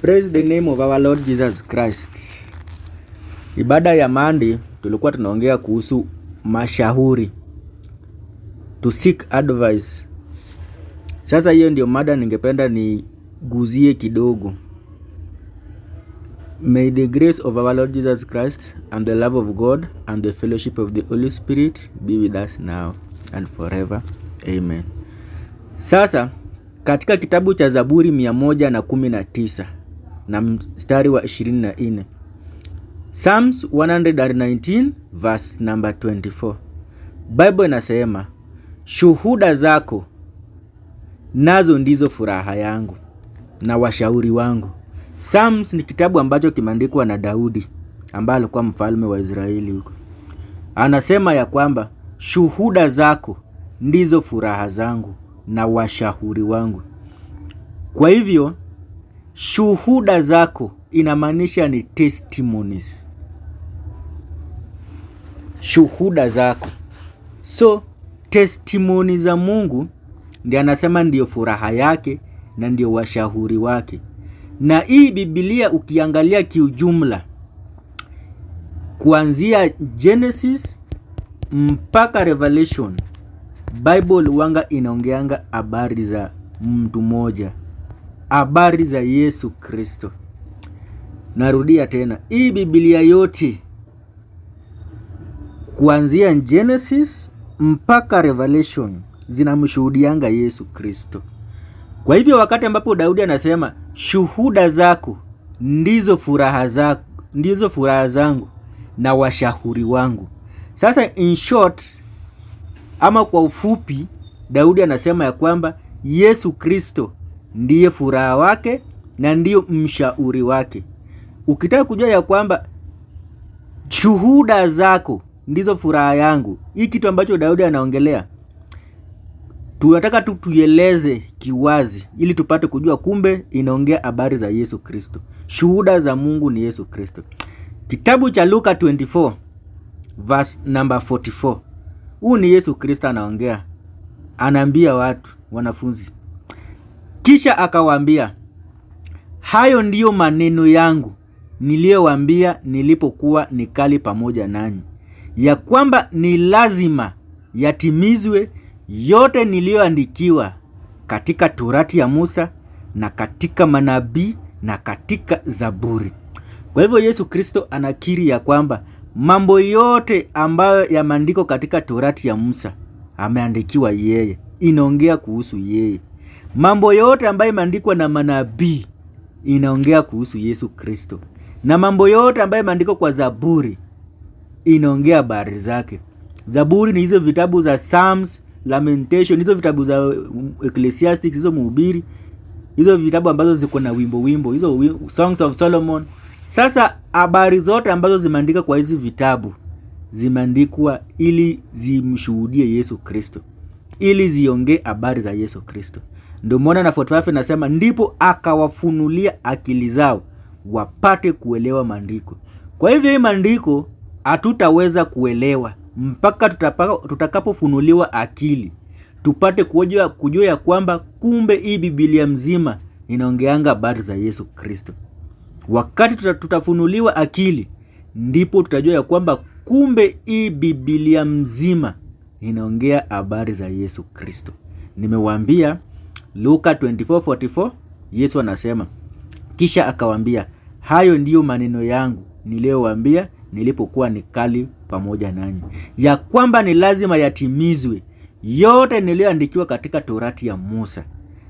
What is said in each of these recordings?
Praise the name of our Lord Jesus Christ. Ibada ya Monday tulikuwa tunaongea kuhusu mashauri, to seek advice. Sasa hiyo ndio mada ningependa niguzie kidogo. May the grace of our Lord Jesus Christ and the love of God and the fellowship of the Holy Spirit be with us now and forever. Amen. Sasa katika kitabu cha Zaburi 119 na mstari wa 24, Psalms 119 verse number 24, Bible inasema, "Shuhuda zako nazo ndizo furaha yangu na washauri wangu." Psalms ni kitabu ambacho kimeandikwa na Daudi ambaye alikuwa mfalme wa Israeli huko. Anasema ya kwamba shuhuda zako ndizo furaha zangu na washauri wangu. Kwa hivyo shuhuda zako inamaanisha ni testimonies. Shuhuda zako. So testimony za Mungu ndiye anasema ndiyo furaha yake na ndio washauri wake. Na hii Biblia ukiangalia kiujumla, kuanzia Genesis mpaka Revelation, Bible wanga inaongeanga habari za mtu mmoja, habari za Yesu Kristo. Narudia tena, hii Biblia yote kuanzia Genesis mpaka Revelation zinamshuhudianga Yesu Kristo. Kwa hivyo wakati ambapo Daudi anasema shuhuda zako ndizo furaha zako, ndizo furaha zangu na washauri wangu. Sasa in short, ama kwa ufupi, Daudi anasema ya kwamba Yesu Kristo ndiye furaha wake na ndiyo mshauri wake. Ukitaka kujua ya kwamba shuhuda zako ndizo furaha yangu, hii kitu ambacho Daudi anaongelea tunataka tu tuieleze kiwazi ili tupate kujua kumbe inaongea habari za Yesu Kristo. Shuhuda za Mungu ni Yesu Kristo. Kitabu cha Luka 24 verse number 44. Huu ni Yesu Kristo anaongea, anaambia watu wanafunzi, kisha akawaambia, "Hayo ndiyo maneno yangu niliyowaambia nilipokuwa nikali pamoja nanyi, ya kwamba ni lazima yatimizwe yote niliyoandikiwa katika Torati ya Musa na katika manabii na katika Zaburi." Kwa hivyo Yesu Kristo anakiri ya kwamba mambo yote ambayo yameandikwa katika Torati ya Musa ameandikiwa yeye, inaongea kuhusu yeye. Mambo yote ambayo imeandikwa na manabii inaongea kuhusu Yesu Kristo, na mambo yote ambayo imeandikwa kwa Zaburi inaongea habari zake. Zaburi ni hizo vitabu za Psalms, Lamentation, hizo vitabu za Ecclesiastes, hizo Mhubiri, hizo vitabu ambazo ziko na wimbo wimbo, hizo Songs of Solomon. Sasa habari zote ambazo zimeandikwa kwa hizi vitabu zimeandikwa ili zimshuhudie Yesu Kristo, ili ziongee habari za Yesu Kristo. Ndio maana na 45 inasema, "Ndipo akawafunulia akili zao wapate kuelewa maandiko." Kwa hivyo hii maandiko hatutaweza kuelewa mpaka tutakapofunuliwa akili tupate kujua ya kwamba kumbe hii Biblia mzima inaongeanga habari za Yesu Kristo. Wakati tutafunuliwa akili ndipo tutajua ya kwamba kumbe hii Biblia mzima inaongea habari za Yesu Kristo. Nimewaambia Luka 24:44 Yesu anasema, "Kisha akawaambia, hayo ndiyo maneno yangu niliyowaambia nilipokuwa nikali pamoja nanyi, ya kwamba ni lazima yatimizwe yote niliyoandikiwa katika Torati ya Musa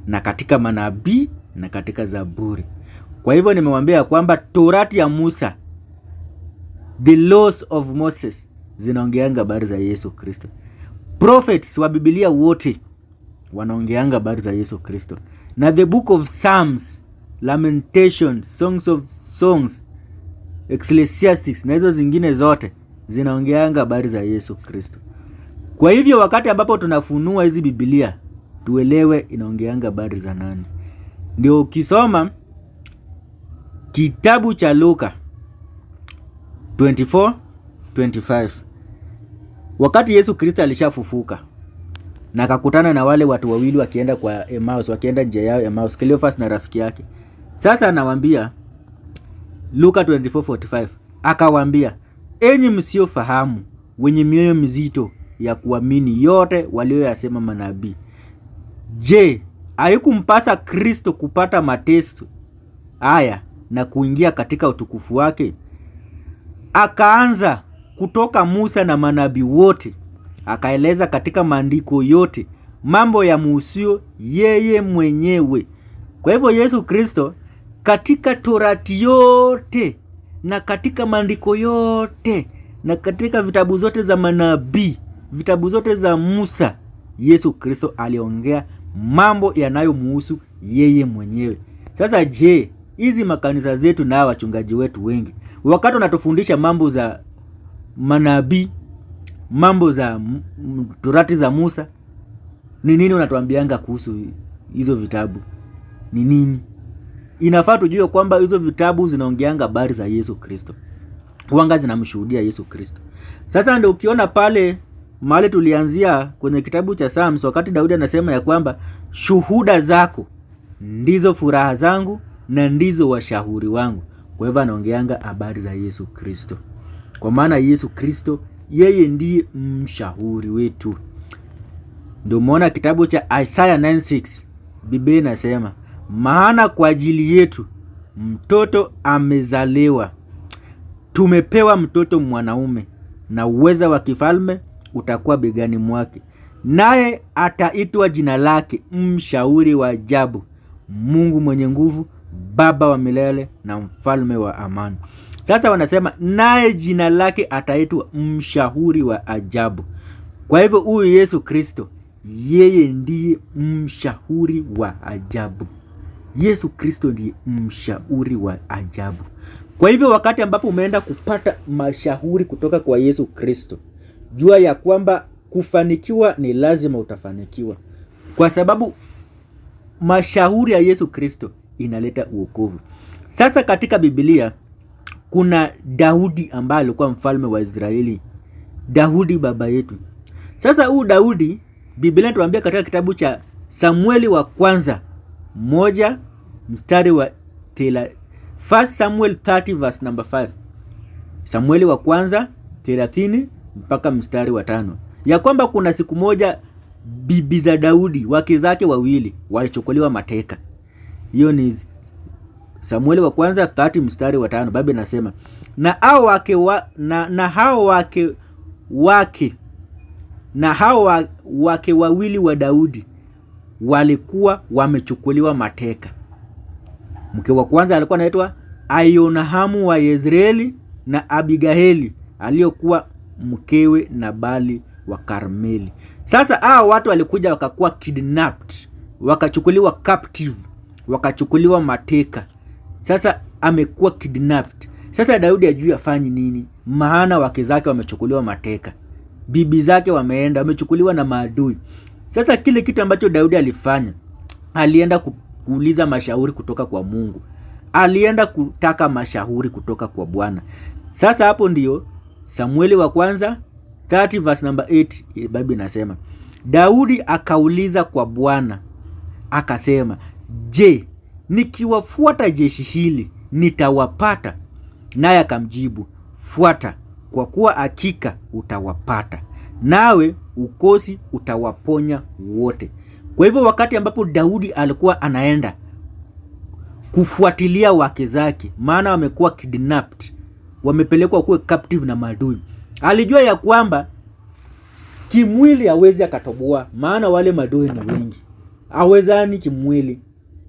na katika manabii na katika Zaburi." Kwa hivyo nimewaambia kwamba Torati ya Musa, the laws of Moses, zinaongeanga habari za Yesu Kristo. Prophets wa Biblia wote wanaongeanga habari za Yesu Kristo, na the book of Psalms, Lamentations, Songs of Songs, Ecclesiastes na hizo zingine zote zinaongeanga habari za Yesu Kristo. Kwa hivyo wakati ambapo tunafunua hizi Biblia tuelewe inaongeanga habari za nani. Ndio ukisoma kitabu cha Luka 24:25, wakati Yesu Kristo alishafufuka na akakutana na wale watu wawili wakienda kwa Emmaus, wakienda njia yao Emmaus, Cleophas na rafiki yake. Sasa anawaambia Luka 24:45, akawaambia, enyi msiofahamu, wenye mioyo mizito ya kuamini yote walioyasema manabii. Je, haikumpasa Kristo kupata mateso haya na kuingia katika utukufu wake? Akaanza kutoka Musa na manabii wote, akaeleza katika maandiko yote mambo ya muhusio yeye mwenyewe. Kwa hivyo Yesu Kristo katika Torati yote na katika maandiko yote na katika vitabu zote za manabii, vitabu zote za Musa, Yesu Kristo aliongea mambo yanayomuhusu yeye mwenyewe. Sasa je, hizi makanisa zetu na wachungaji wetu wengi wakati wanatufundisha mambo za manabii, mambo za Torati za Musa, ni nini wanatuambianga kuhusu hizo vitabu? Ni nini? Inafaa tujue kwamba hizo vitabu zinaongeanga habari za Yesu Kristo, huanga zinamshuhudia Yesu Kristo. Sasa ndio ukiona pale mahali tulianzia kwenye kitabu cha Psalms, wakati Daudi anasema ya kwamba shuhuda zako ndizo furaha zangu na ndizo washauri wangu. Kwa hivyo anaongeanga habari za Yesu Kristo, kwa maana Yesu Kristo yeye ndiye mshauri wetu. Ndio umeona kitabu cha Isaya 9:6 Biblia inasema, maana kwa ajili yetu mtoto amezaliwa, tumepewa mtoto mwanaume, na uweza wa kifalme utakuwa begani mwake, naye ataitwa jina lake Mshauri wa Ajabu, Mungu mwenye nguvu, Baba wa milele na Mfalme wa amani. Sasa wanasema naye jina lake ataitwa Mshauri wa Ajabu. Kwa hivyo huyu Yesu Kristo yeye ndiye mshauri wa ajabu. Yesu Kristo ndiye mshauri wa ajabu. Kwa hivyo wakati ambapo umeenda kupata mashauri kutoka kwa Yesu Kristo, jua ya kwamba kufanikiwa ni lazima utafanikiwa, kwa sababu mashauri ya Yesu Kristo inaleta uokovu. Sasa katika Biblia kuna Daudi ambaye alikuwa mfalme wa Israeli, Daudi baba yetu. Sasa huu Daudi, Biblia inatuambia katika kitabu cha Samueli wa kwanza 1 mstari wa 1 Samuel 30 verse number 5, Samueli wa kwanza 30 mpaka mstari wa 5, ya kwamba kuna siku moja bibi za Daudi, wake zake wawili, walichukuliwa mateka. Hiyo ni Samueli wa kwanza 30 mstari wa 5. Biblia inasema na hao wake wa, na hao wake wake na hao wake wawili wa Daudi walikuwa wamechukuliwa mateka. Mke wa kwanza alikuwa anaitwa Ayonahamu wa Yezreeli na Abigaili aliyokuwa mkewe Nabali wa Karmeli. Sasa hao watu walikuja wakakuwa kidnapped, wakachukuliwa captive, wakachukuliwa mateka. Sasa amekuwa kidnapped. Sasa Daudi ajui afanye nini, maana wake zake wamechukuliwa mateka, bibi zake wameenda, wamechukuliwa na maadui. Sasa kile kitu ambacho Daudi alifanya, alienda kuuliza mashauri kutoka kwa Mungu, alienda kutaka mashauri kutoka kwa Bwana. Sasa hapo ndiyo Samueli wa kwanza 30 verse number 8, Biblia inasema Daudi akauliza kwa Bwana akasema, je, nikiwafuata jeshi hili nitawapata? Naye akamjibu, fuata, kwa kuwa hakika utawapata, nawe ukosi utawaponya wote. Kwa hivyo wakati ambapo Daudi alikuwa anaenda kufuatilia wake zake, maana wamekuwa kidnapped, wamepelekwa kuwa captive na maadui, alijua ya kwamba kimwili hawezi akatoboa, maana wale maadui ni wengi, hawezani kimwili.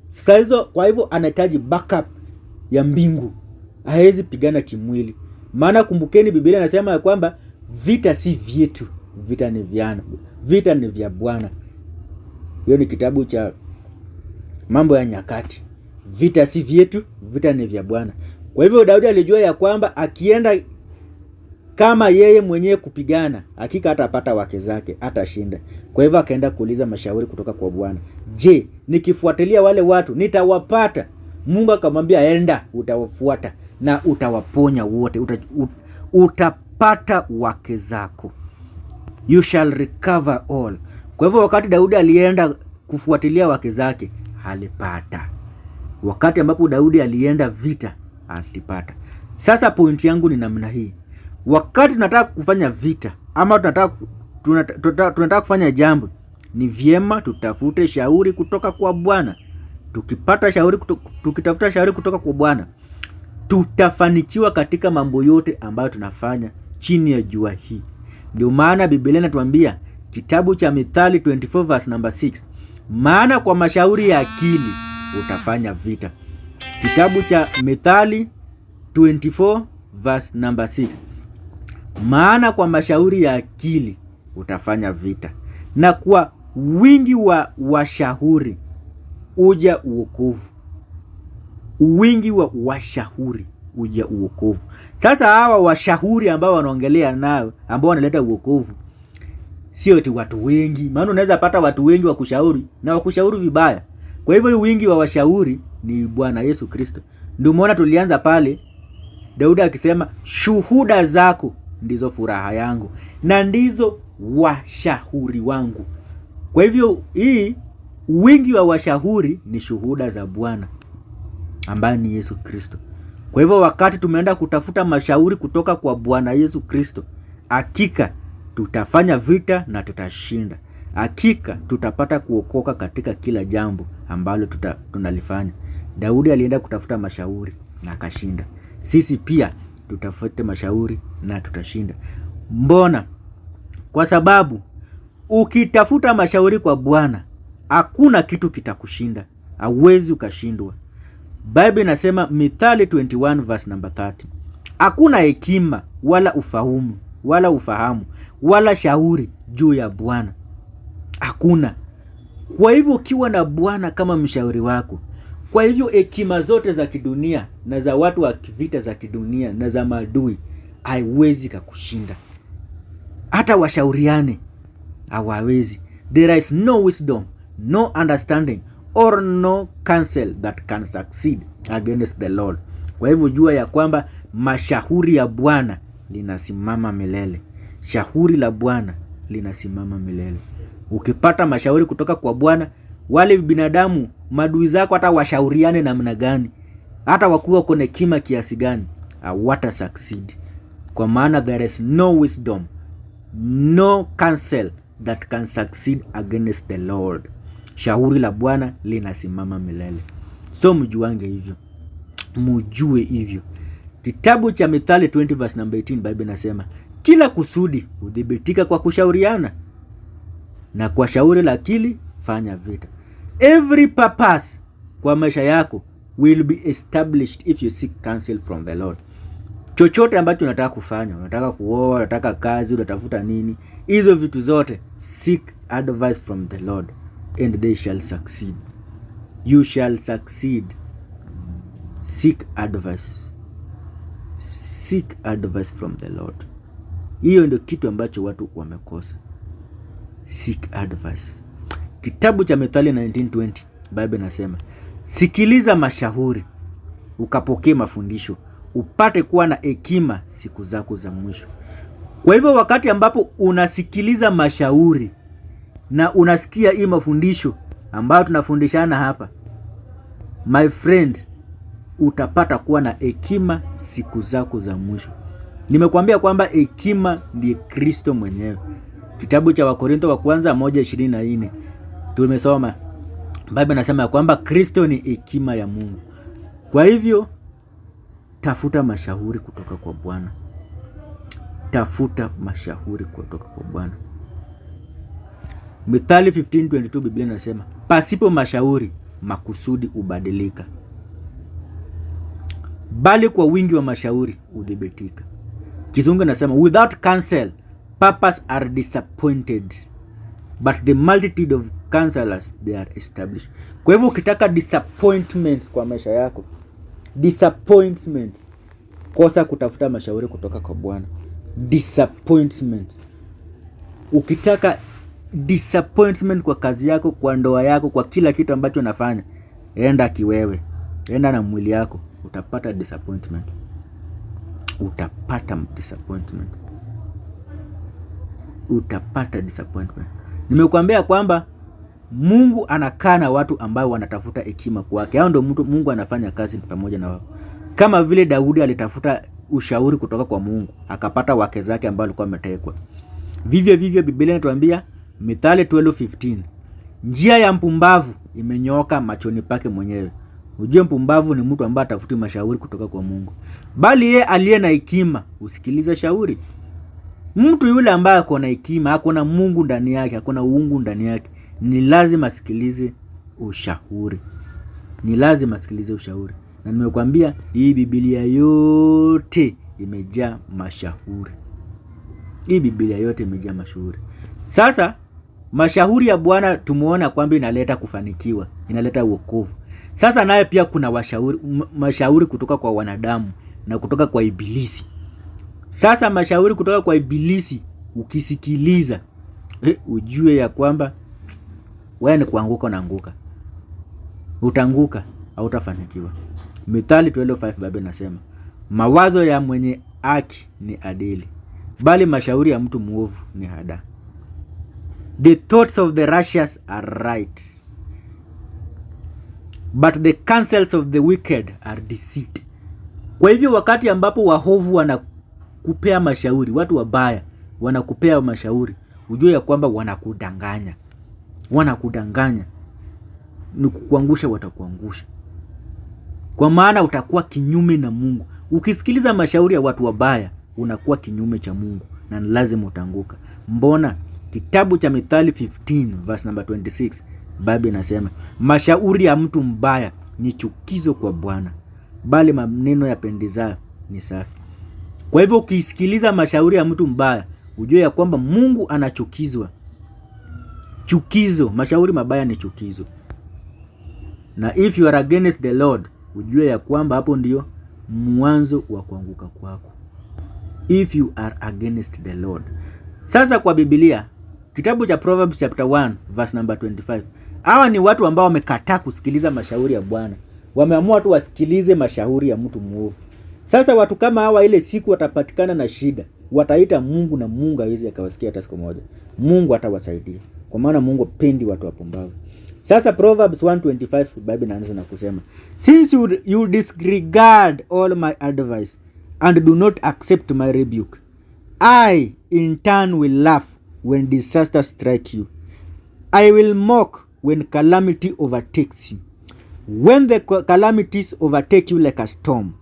Sasa hizo, kwa hivyo anahitaji backup ya mbingu, hawezi pigana kimwili, maana kumbukeni, Biblia inasema ya kwamba vita si vyetu, vita ni vyana, vita ni vya Bwana. Hiyo ni kitabu cha Mambo ya Nyakati. Vita si vyetu, vita ni vya Bwana. Kwa hivyo Daudi alijua ya kwamba akienda kama yeye mwenyewe kupigana, hakika hatapata wake zake, atashinda. Kwa hivyo akaenda kuuliza mashauri kutoka kwa Bwana. Je, nikifuatilia wale watu nitawapata? Mungu akamwambia enda, utawafuata na utawaponya wote, utapata wake zako, you shall recover all. Kwa hivyo wakati Daudi alienda kufuatilia wake zake alipata. Wakati ambapo Daudi alienda vita alipata. Sasa pointi yangu ni namna hii, wakati tunataka kufanya vita ama tunataka kufanya jambo, ni vyema tutafute shauri kutoka kwa Bwana. Tukipata shauri tukitafuta shauri kutoka kwa Bwana, tutafanikiwa katika mambo yote ambayo tunafanya chini ya jua hii. Ndio maana Biblia inatuambia kitabu cha Mithali 24 verse number 6, maana kwa mashauri ya akili utafanya vita. Kitabu cha Mithali 24 verse number 6, maana kwa mashauri ya akili utafanya vita, na kwa wingi wa washauri uja uokovu. Wingi wa washauri uja uokovu. Sasa hawa washauri ambao wanaongelea nao, ambao wanaleta uokovu, sio eti watu wengi, maana unaweza pata watu wengi wa kushauri na wakushauri vibaya. Kwa hivyo wingi wa washauri ni Bwana Yesu Kristo. Ndio umeona tulianza pale Daudi akisema shuhuda zako ndizo furaha yangu na ndizo washauri wangu. Kwa hivyo hii wingi wa washauri ni shuhuda za Bwana ambaye ni Yesu Kristo. Kwa hivyo wakati tumeenda kutafuta mashauri kutoka kwa Bwana Yesu Kristo, hakika tutafanya vita na tutashinda. Hakika tutapata kuokoka katika kila jambo ambalo tunalifanya. Daudi alienda kutafuta mashauri na akashinda. Sisi pia tutafute mashauri na tutashinda. Mbona? Kwa sababu ukitafuta mashauri kwa Bwana, hakuna kitu kitakushinda. Hauwezi ukashindwa. Bible inasema Mithali 21 verse number 30, hakuna hekima wala ufahamu wala ufahamu wala shauri juu ya Bwana, hakuna. Kwa hivyo ukiwa na Bwana kama mshauri wako, kwa hivyo hekima zote za kidunia na za watu wa kivita za kidunia na za maadui haiwezi kakushinda. Hata washauriane hawawezi. There is no wisdom, no understanding or no counsel that can succeed against the Lord. Kwa hivyo jua ya kwamba mashauri ya Bwana linasimama milele. Shauri la Bwana linasimama milele. Ukipata mashauri kutoka kwa Bwana, wale binadamu maadui zako hata washauriane namna gani, hata wakuwa wako na hekima kiasi gani, hawata succeed, kwa maana there is no wisdom, no counsel that can succeed against the Lord. Shauri la Bwana linasimama milele. So mjuange hivyo, mujue hivyo. Kitabu cha Mithali 20 verse number 18, Bible inasema kila kusudi hudhibitika kwa kushauriana, na kwa shauri la akili fanya vita. Every purpose kwa maisha yako will be established if you seek counsel from the Lord. Chochote ambacho unataka kufanya, unataka kuoa, unataka kazi, unatafuta nini, hizo vitu zote, seek advice from the Lord and they shall succeed. You shall succeed. Seek advice, seek advice from the Lord. Hiyo ndio kitu ambacho watu wamekosa. Seek advice. Kitabu cha Mithali 19:20, Bible inasema sikiliza mashauri ukapokee mafundisho, upate kuwa na hekima siku zako za mwisho. Kwa hivyo wakati ambapo unasikiliza mashauri na unasikia hii mafundisho ambayo tunafundishana hapa, my friend, utapata kuwa na hekima siku zako za mwisho. Nimekuambia kwamba hekima ndiye Kristo mwenyewe. Kitabu cha Wakorintho wa kwanza 1:24 tumesoma, Bible inasema ya kwamba Kristo ni hekima ya Mungu. Kwa hivyo tafuta mashauri kutoka kwa Bwana, tafuta mashauri kutoka kwa Bwana. Mithali 15:22 Biblia inasema pasipo mashauri makusudi hubadilika, bali kwa wingi wa mashauri hudhibitika. Kizungu inasema without counsel purpose are disappointed but the multitude of counselors they are established. Kwa hivyo ukitaka disappointment kwa maisha yako, disappointment, kosa kutafuta mashauri kutoka kwa Bwana. Disappointment, ukitaka disappointment kwa kazi yako, kwa ndoa yako, kwa kila kitu ambacho unafanya, enda kiwewe, enda na mwili yako, utapata disappointment, utapata disappointment, utapata disappointment. Nimekuambia kwamba Mungu anakaa na watu ambao wanatafuta hekima kwake. Hao ndio mtu Mungu anafanya kazi pamoja na wao. Kama vile Daudi alitafuta ushauri kutoka kwa Mungu, akapata wake zake ambao walikuwa wametekwa. Vivyo vivyo Biblia inatuambia Mithali 12:15, njia ya mpumbavu imenyooka machoni pake mwenyewe. Ujue mpumbavu ni mtu ambaye atafuti mashauri kutoka kwa Mungu, bali ye aliye na hekima husikiliza shauri. Mtu yule ambaye ako na hekima, ako na Mungu ndani yake, ako na uungu ndani yake, ni lazima asikilize ushauri, ni lazima asikilize ushauri. Na nimekwambia hii Biblia yote imejaa mashauri, hii Biblia yote imejaa mashauri. Sasa mashauri ya Bwana tumeona kwamba inaleta kufanikiwa, inaleta uokovu. Sasa naye pia kuna washauri, mashauri kutoka kwa wanadamu na kutoka kwa Ibilisi. Sasa mashauri kutoka kwa Ibilisi ukisikiliza, ujue ya kwamba wewe ni kuanguka unaanguka, utaanguka, hautafanikiwa. Mithali 12:5 Biblia inasema mawazo ya mwenye haki ni adili, bali mashauri ya mtu mwovu ni hadaa. The thoughts of the righteous are right, but the counsels of the wicked are deceit. Kwa hivyo wakati ambapo wahovu wanakupea mashauri, watu wabaya wanakupea mashauri, ujue ya kwamba wanakudanganya, wanakudanganya, ni kukuangusha, watakuangusha, kwa maana utakuwa kinyume na Mungu. Ukisikiliza mashauri ya watu wabaya, unakuwa kinyume cha Mungu na ni lazima utaanguka. Mbona kitabu cha Mithali 15 verse number 26 Biblia inasema mashauri ya mtu mbaya ni chukizo kwa Bwana, bali maneno yapendezayo ni safi. Kwa hivyo ukisikiliza mashauri ya mtu mbaya, ujue ya kwamba Mungu anachukizwa. Chukizo, mashauri mabaya ni chukizo. Na if you are against the Lord, ujue ya kwamba hapo ndio mwanzo wa kuanguka kwako. If you are against the Lord. Sasa kwa Biblia, kitabu cha Proverbs chapter 1 verse number 25. Hawa ni watu ambao wamekataa kusikiliza mashauri ya Bwana. Wameamua tu wasikilize mashauri ya mtu mwovu. Sasa watu kama hawa, ile siku watapatikana na shida, wataita Mungu na Mungu hawezi akawasikia hata siku moja. Mungu atawasaidia, kwa maana Mungu hapendi watu wapumbavu. Sasa Proverbs 1:25 Bible inaanza na kusema, since you disregard all my advice and do not accept my rebuke, I in turn will laugh when disaster strike you. I will mock when calamity overtakes you. When the calamities overtake you like a storm,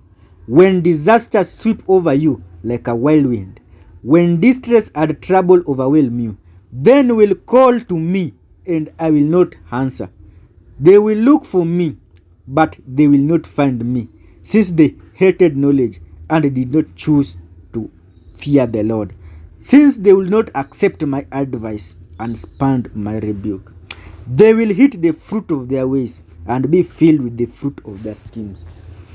when disasters sweep over you like a whirlwind, when distress and trouble overwhelm you, then will call to me and I will not answer. They will look for me, but they will not find me, since they hated knowledge and did not choose to fear the Lord, since they will not accept my advice and spurned my rebuke. They will eat the fruit of their ways and be filled with the fruit of their schemes.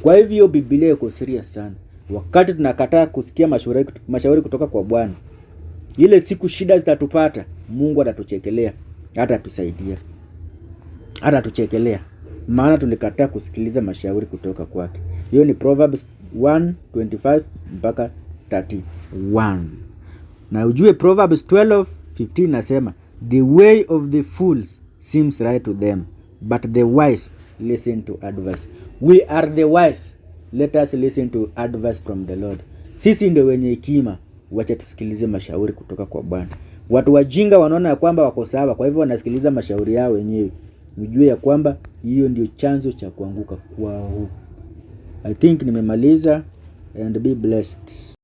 Kwa hivyo Biblia iko serious sana. Wakati tunakataa kusikia mashauri kutoka kwa Bwana, ile siku shida zitatupata, Mungu atatuchekelea, hatatusaidia, atatuchekelea, maana tulikataa kusikiliza mashauri kutoka kwake. Hiyo ni Proverbs 1:25 mpaka 31. Na ujue Proverbs 12:15 nasema the way of the fools seems right to them but the wise listen to advice. We are the wise, let us listen to advice from the Lord. Sisi ndio wenye hekima, wacha tusikilize mashauri kutoka kwa Bwana. Watu wajinga wanaona ya kwamba wako sawa, kwa hivyo wanasikiliza mashauri yao wenyewe. Ujue ya kwamba hiyo ndio chanzo cha kuanguka kwao. I think nimemaliza and be blessed.